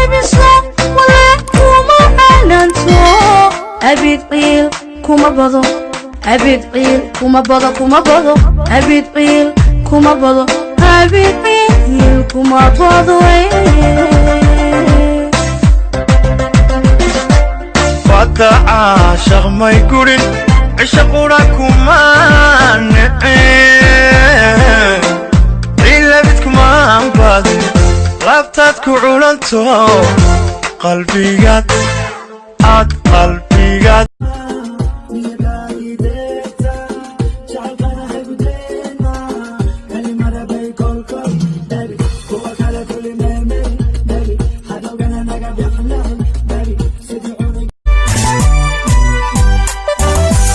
Caybiso wale kuma cananto. Abid ciil kuma bado, abid ciil kuma bado, kuma bado, abid ciil kuma bado, abid ciil kuma bado. Badda caashaq may gurin, cisho qura kuma nicin, cilabid kumaan badin, laabtaad ku culanto, qalbigaad aad qalbigaad.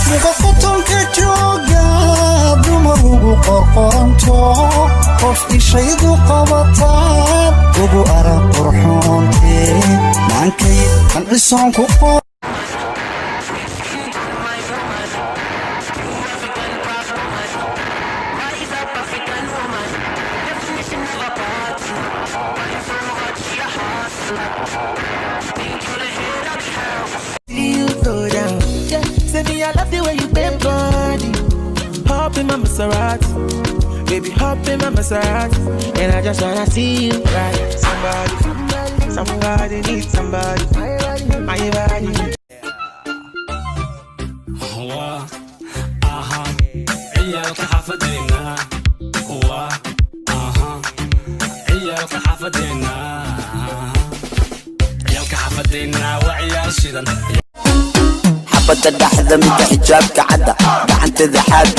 Muqa qotonka jooga, dumar ugu qorqoranto, qof ishaydu qabataan ugu arag qurxoontee, maankay qancisoon ku qor. You go down. Yeah, say me, I love the way you bend body. Hop in my Maserati, baby, hop in my Maserati, and I just wanna see you right. Somebody, somebody needs somebody. My body. Waa aha ciyaalka xaafadeena, waa aha ciyaalka xaafadeena, ciyaalka xaafadeena waa ciyaal shidan. Xabadda dhexda, midda xijaabka cadda, gacanteeda xaad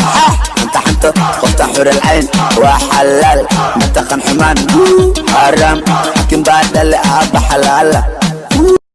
xanta xanta, qofta xuralcayn waa xalaal, mataqan xumaan xaaraam, xakin baa dhale aabba xalaala.